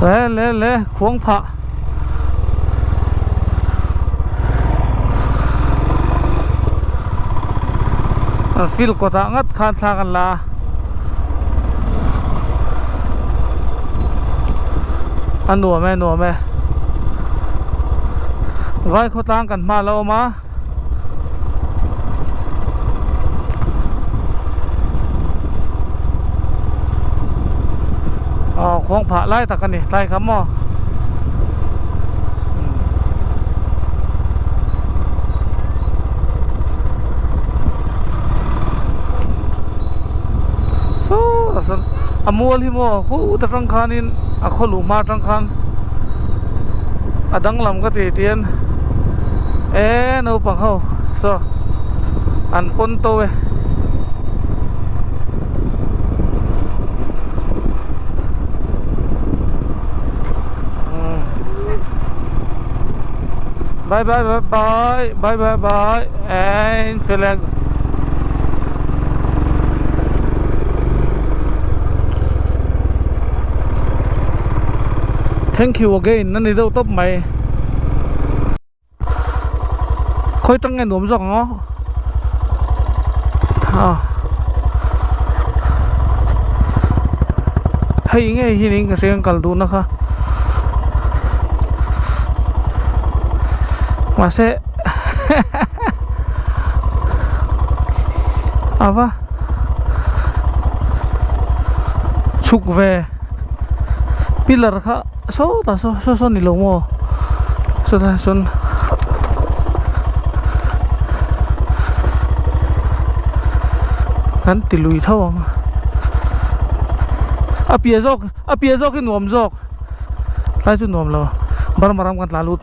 Le le le khuang phah. An field kawtah ngat khan thla kan la a. A nuam e nuam e. Vai khawtlang kan hma la awm a. Aw khuang phah lai tak a ni tlai kha maw. Sawtah sawn a mual hi maw khut atang khanin a khaw luh hma atang khan a danglam ka ti tian eee naupang ho saw an pawn to e. Bye bye bye bye bye bye bye and flag. Thank you again a ni deuh tawp mai. Khawi tang nge nuam zawk ang aw ah hei ngei hi niin ka hria an kal duhna kha mahse ava chhuk ve pillar kha sawtah saw saw saw ni lo maw sawtah sawn kan ti lui tho ang a piah zawk a piah zawk hi nuam zawk tlai chu nuam lo Burma ram kan tla lut.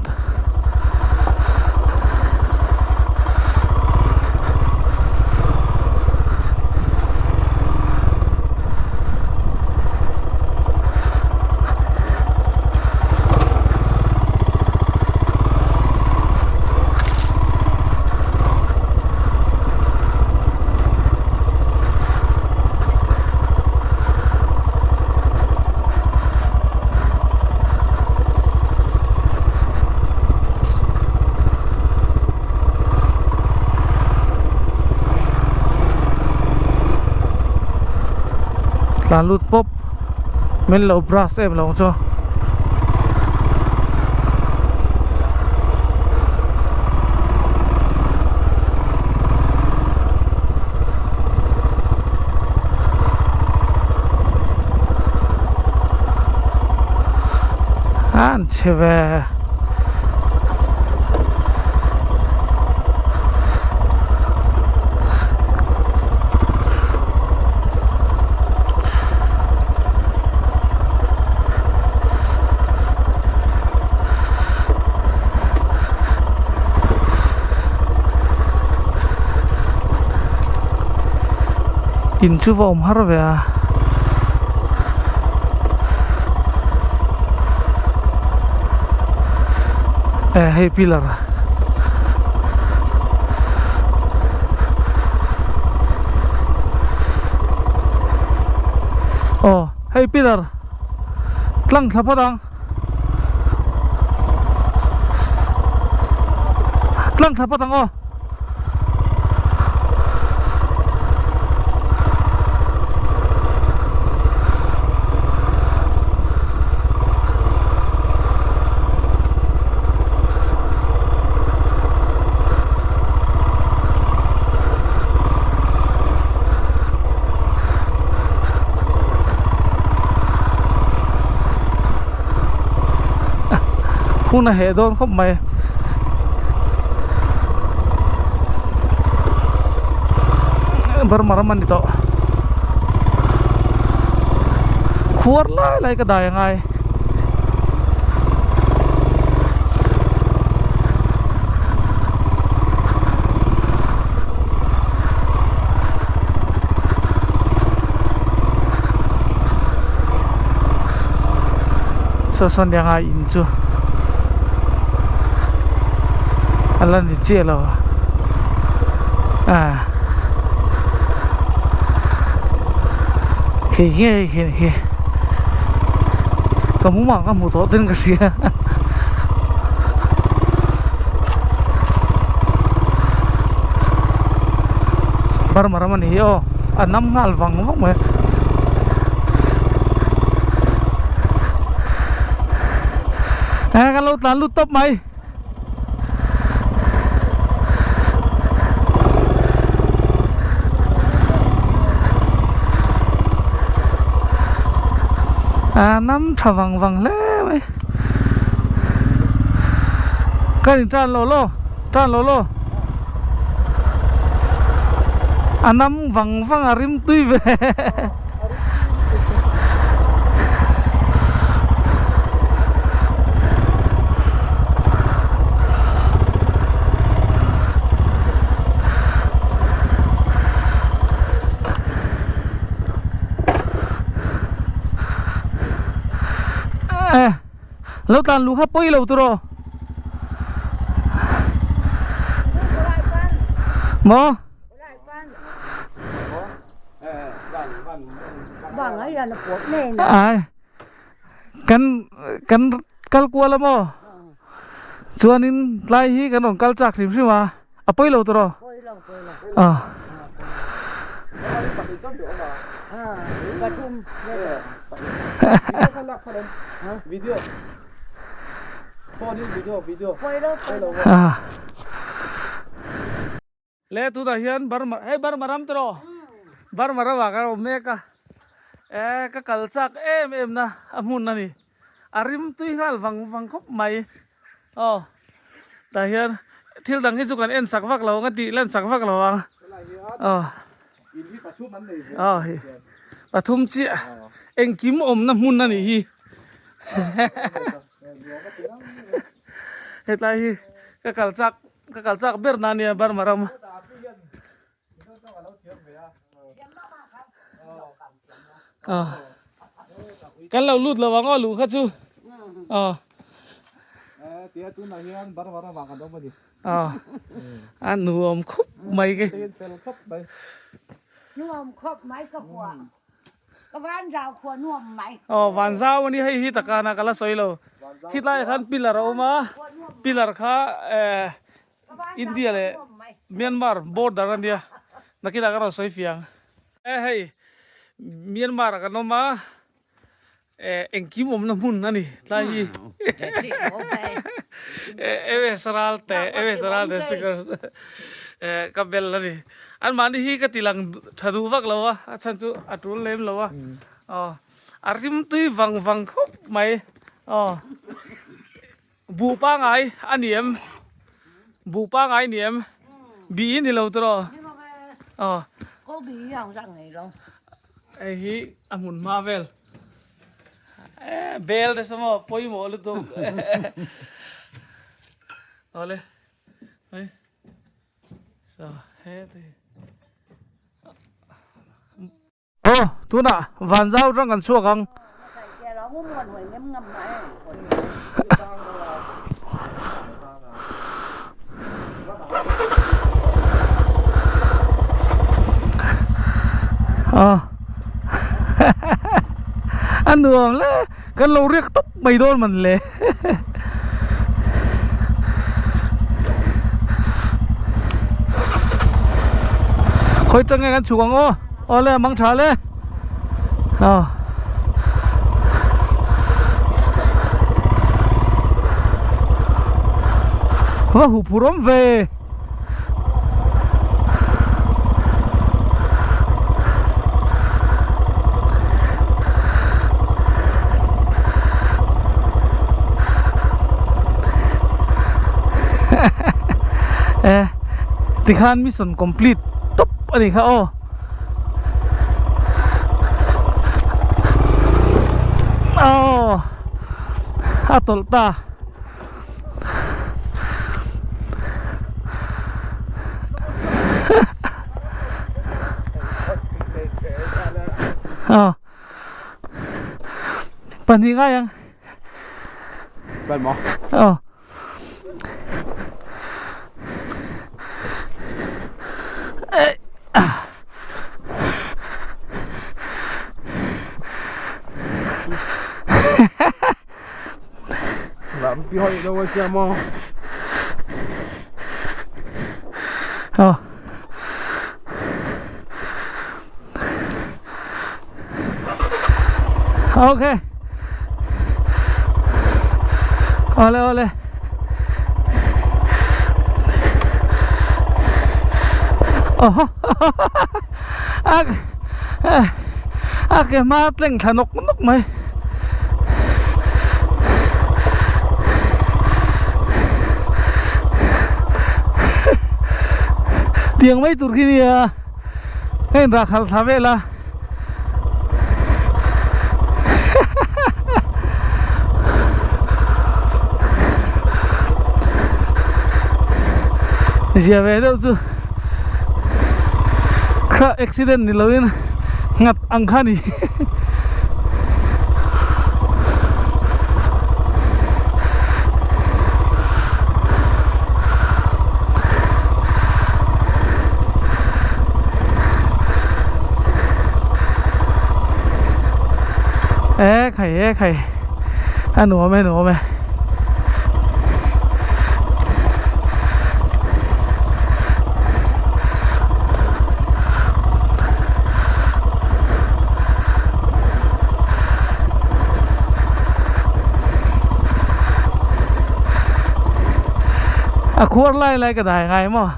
Tlan lut pawp min lo brush em lo chu. An chhe ve. In chu va awm har ve a. Eh hei pillar aw hei pillar tlang thla phawt ang tlang thla phawt ang aw. Hun a heh dawn khawp mai. Burma ram a ni tawh khuar lai lai ka dai angai saw sawn nia ngai in chu a la ni chiah lo ah khi ngei khi khi. Ka mumah ka hmu tawh ten ka hria. Burma ram a ni hi aw a nam nghal vang vang mai. E kan lo tlan lut tawp mai. A nam tha vang vang hle mai ka in tan lo lo tan lo lo a nam vang vang a rim tui ve. Lo tlan luh kha pawi lo tur aw maw. Ai kan kan kal kual a maw chuanin tlai hi kan rawn kal chak hrim hrim a a pawi lo tawh aw ah. Le tunah hian Burma hei Burma ram te rawh Burma ramah kan awm mek a eh ka kal chak em em na a hmun a ni a rim tui nghal vang vang khawp mai aw tah hian thil dang hi chu kan en sak vak lo ang a tih lan sak vak lo ang aw aw hei pathum chiah engkim awmna hmun a nih hi hetlai hi ka kal chak. Ka kal chak ber na nia Burma ram. Kan lo lut lo ang aw luh kha chu. A nuam khawp mai ke. Nuam khawp mai ka hua. Ka van zau khua nuam mai. Aw van zau a ni hei hi takana ka la sawi lo. Khitlaiah khan pillar a awm a, pillar kha eh India leh Myanmar border a nia, nakinah ka rawn sawi fiang. Eh hei Myanmar ah kan awm a, eh engkim awmna hmun a ni tlai hi. MS Ralte, MS Ralte stickers eh ka bel a ni. Anmahni hi ka ti lang tha duh vak lo a, a chhan chu a tul lem lo a. Aw. A rim tui vang vang khawp mai aw buh pangai a ni em buh pangai a ni em bi ni lo tawh aw hei hi a hmun hma vel bel te saw maw pawimawh lutuk awle hei saw heti. Aw, tunah Vanzau atang kan chhuak ang. Aw, a nuam le, kan lo riak tawp mai dawn man le. Khawi tang nge kan chhuk ang aw aw le mang tha le aw va hu phur awm ve Eh tikhan mission complete tawp a ni kha aw aw a tawlh ta. Aw pahnih ngai ang aw Aw. Ok. Awle awle. Oho. A a ke hma tleng thla nawk nawk mai. Tiang mai tur khi nia ka in rah khalh thla vel a. Zia ve deuh chu kha accident ni loin nghat ang kha ni. E khai e khai a nuam e nuam e a khuar lai lai ka dai ngai maw.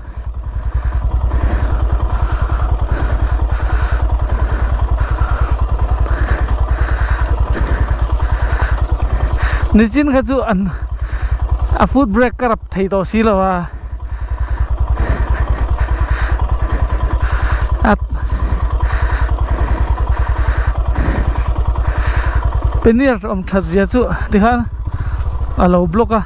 Nichin kha chu an a foot brake ka rap thei tawh si lo a a pannier awm that zia chu tikhan a lo block a.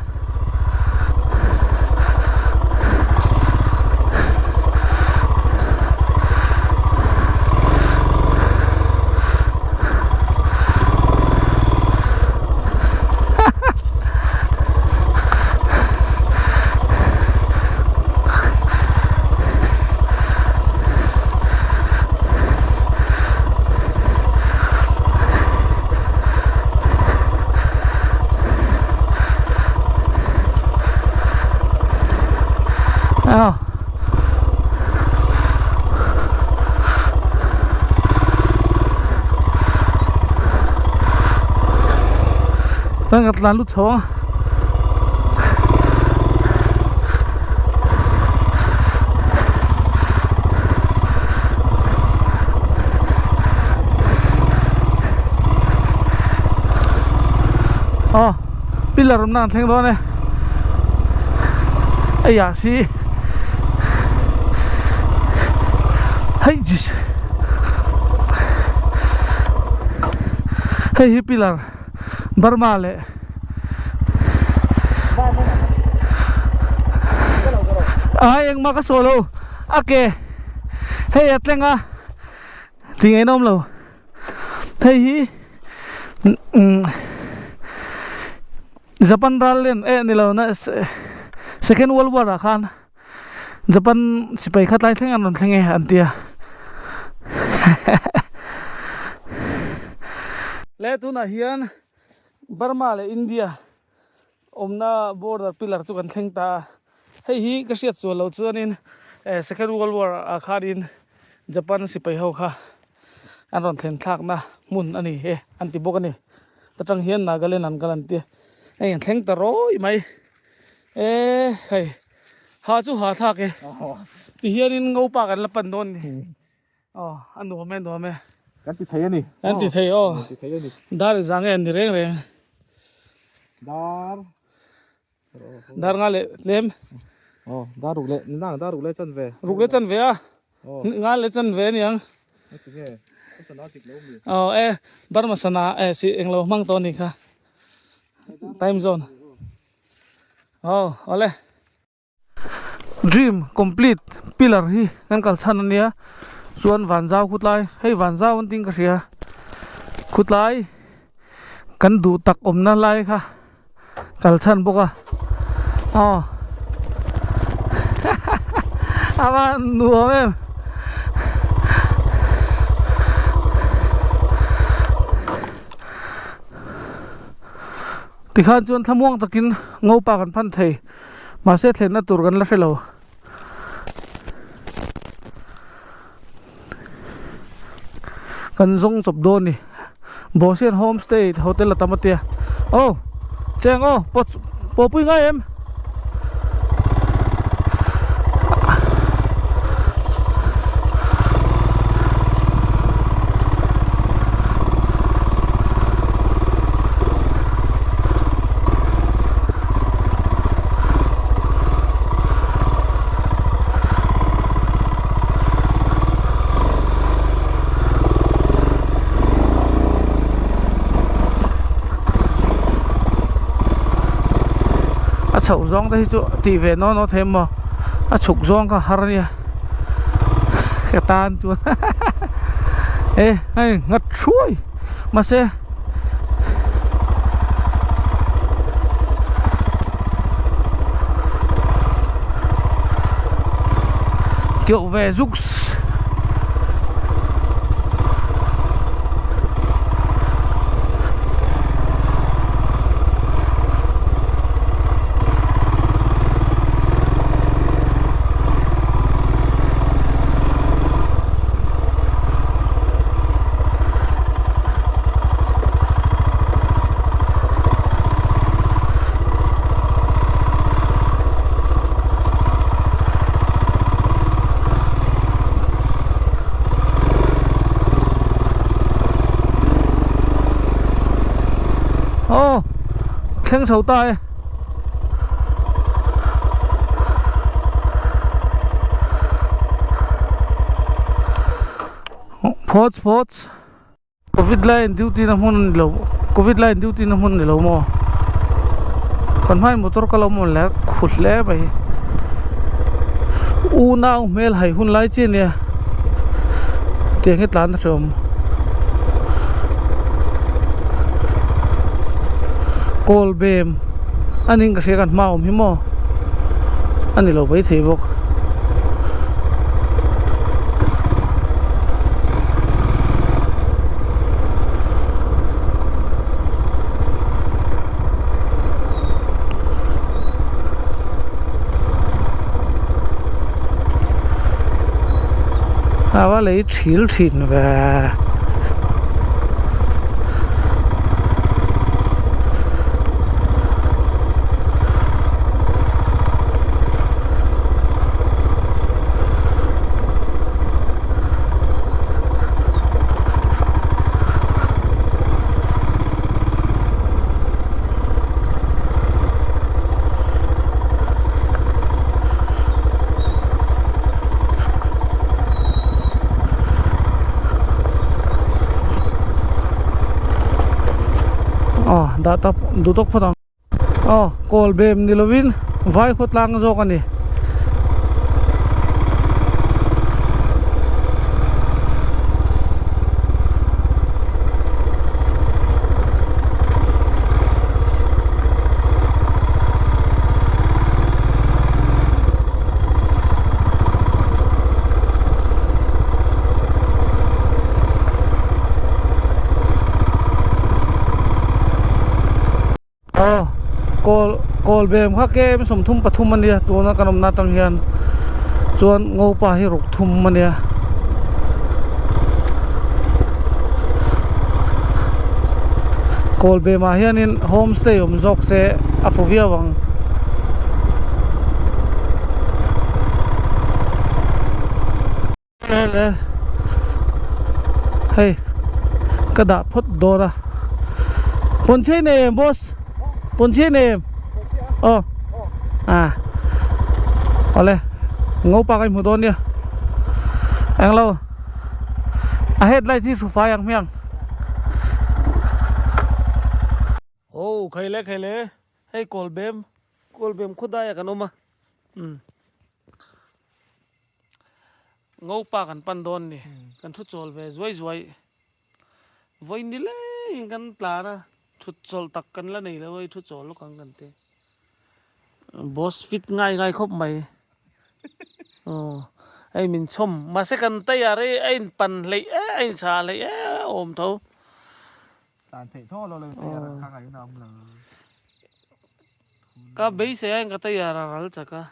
Chuan ka tlan lut chho a. Aw pillar awmna an thleng dawn e hei ah si hei jis hei hi pillar Burma leh ai engmah ka sawi lo a ke hei a thleng a tih ngaihna awm lo. Hei hi umm Japan ral len eh ni lo na second world war ah khan Japan sipai kha tlai thleng an rawn thleng e an ti a le tunah hian Burma leh India awmna border pillar chu kan thleng ta a hei hi ka hriat sual loh chuanin eh second world war ah khanin Japan sipai ho kha an rawn thlen thlakna hmun a ni e an ti bawk a ni ta tang hian Nagaland an kal an tia hei an thleng ta rawi mai e hei ha chu ha thlak e tihianin ngopa kan la pan dawn a ni. Aw a nuam e nuam e. Kan ti thei a ni. Kan ti thei aw. Kan ti thei a ni. Dar i zang e an ni reng reng. Dar. Dar nga leh tlem. Aw dar ruk leh nang dar ruk leh chan ve. Ruk leh chan ve a. Aw. Nga leh chan ve aniang. A ti nge. Ka sana dik lo mi. Aw e Burma sana e si englo hmang tawh a ni kha. Time zone. Aw awle. Dream complete pillar hi kan kal chhan ania chuan vanzau khutlai hei vanzau an tih ka hria khutlai kan duh tak awmna lai kha kal chhan bawk a aw a va nuam em. Tikhan chuan thlamuang takin ngopa kan phan thei mahse thlenna tur kan la hre lo. Kan zawng chawp dawn ni. Bawhsian homestay hotel a tam a tia. Aw cheng aw pawh pawhpui ngai em? A chhoh zawng te hi chu tih ve nawn nawn thei maw a chhuk zawng kha har ania ka tan chuan e hei nghat thuai mahse Kiểu về Zux Aw thleng chho ta e. Phawt phawt. Covid laiin duty na hmun a ni lo covid laiin duty na hmun a ni lo maw kan hmain motor kal a awm le khu hle mai unau hmel hai hun lai chi ania tiang hi tlan a hreawm kawl bem a ning ka hria kan hma awm hi maw a ni lo maithei bawk. A va lei thil thin ve. Aw dah tak duh tawk phawt ang. Aw kawl bem ni lovin vai khawtlang zawk a ni. Aw kawl kawl bem kha kem 33 a nia tuna kan awmna atang hian chuan ngopa hi ruk thum a nia. Kawl bem ah hianin homestay awm zawk se a fu viau ang. Le hei ka dah phawt dawn a pawnchhe nei em boss pawnchhe nei em aw a awle ngopa ka inhmu dawn nia englo a headlight hi hru fai ang hmiang aw khaile khaile hei kawlbem kawlbem khawdai ah kan awm a umm. Ngopa kan pan dawn ni kan thu chawl ve zuai zuai vawi ni lengin kan tlan a thut chawl tak kan la nei lo a thu chawl lawk ang kan ti boss fit ngai ngai khawp mai aw hei min chhawm mahse kan tayar hi a in pan hleih e a in chhah hleih e a awm tho Tlan theih thaw lo lo tayar kha ngaihna awm lo. Ka beisei aiin ka tayar a ral chak a,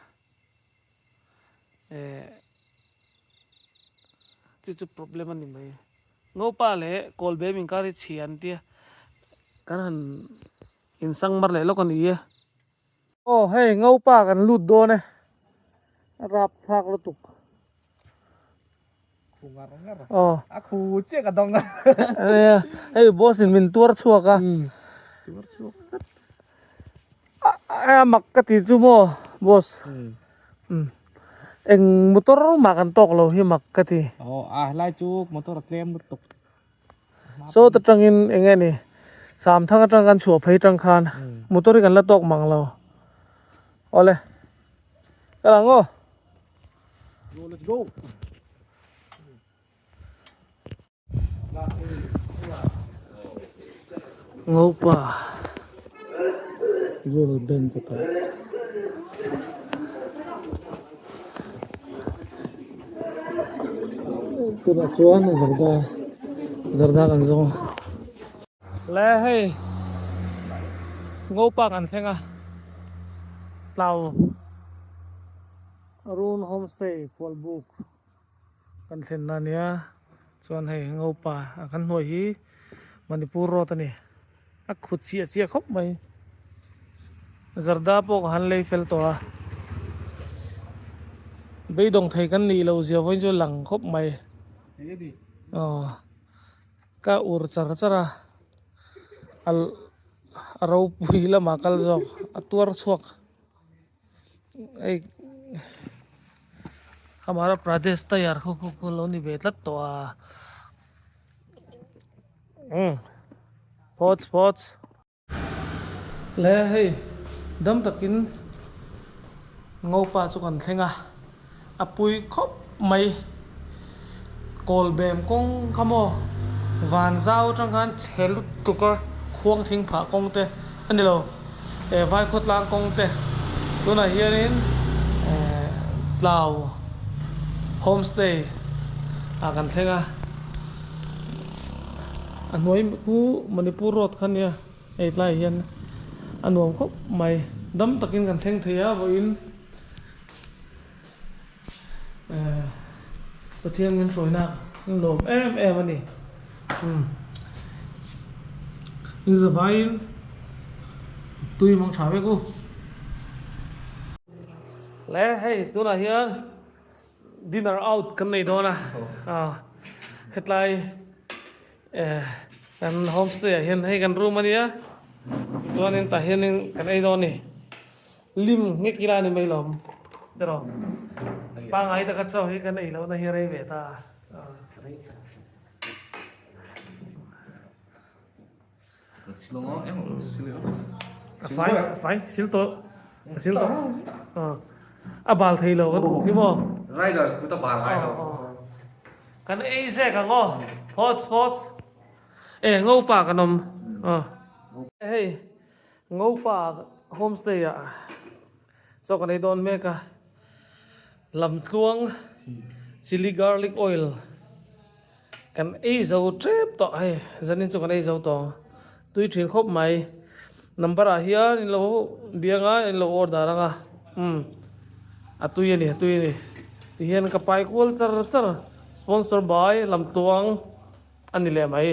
eh chu chu problem a ni mai. Ngopa leh Kawlbem inkar hi chhia an tia, kan han insang mar leh lawk a ni e. Aw hei Ngopa kan lut dawn e, a rapthlak lutuk. Khu ngar ngar. Aw. A khu chiah ka dawng a. Hei boss in min tuar chhuak a. Tuar chhuak zet. A mak ka ti chu maw boss. Eng motor mah kan tawk lo hi mak ka ti. Aw a helai chu motor a tlem lutuk. Saw ta tangin eng nge ni Samthang atang kan chhuah phei tang khan motor hi kan la tawk mang lo. Awle. Ka lang aw. Go, let's go. Ngopa Rural Bank kawtah tunah chuan zarda zarda kan zawng a le hei Ngopa kan thleng a tlau. Arun Homestay Khualbuk kan thlenna a nia chuan hei Ngopa a kan hnuai hi Manipur road a ni a khut chiah chiah khawp mai zarda pawh ka han lei fel tawh a beidawng thei kan nih loh zia vawiin chu a lang khawp mai aw ka ur char char a a ropui lamah kal zawk a tuar chhuak. Hei Hamara Pradesh tayar khu khu khu lo ni ve tlat tawh a umm phawts phawts le hei dam takin ngopa chu kan thleng a a pui khawp mai kawlbem kawng kha maw van zau atang khan chhe lutuk a khuang thing phah kawng te a ni lo eh vai khawtlang kawng te tunah hianin eh tlau homestay ah kan thleng a a hnuai khu Manipur road kha nia hei tlaiah hian a nuam khawp mai dam takin kan thleng thei a vawiin. Pathian min hruaina an lawm em em a ni. Umm in zavaiin tui mang tha vek u. Le hei tunah hian dinner out kan nei dawn a hetlai eh kan homestay ah hian hei kan room a nia chuanin tah hianin kan ei dawn a ni. Lim nghek ila ni mai lawm tiraw pangai taka chaw hi kan ei lohna hi rei ve ta a fai a fai sil tawh a sil tawh a bal thei lo kan thi maw riders ku ta bal ngai lo kan ei zek ang aw hot spots e ngopa kan awm hei Ngopa homestay ah chaw kan ei dawn mek a, lamtluang chilli garlic oil kan ei zo tep tawh hei zanin chu kan ei zo tawh ang tui thin khawp mai number ah hian in lo biang a in lo order ang a umm a tui a ni a tui a ni tihian ka pai kual char char sponsor by lamtluang a ni leh mai.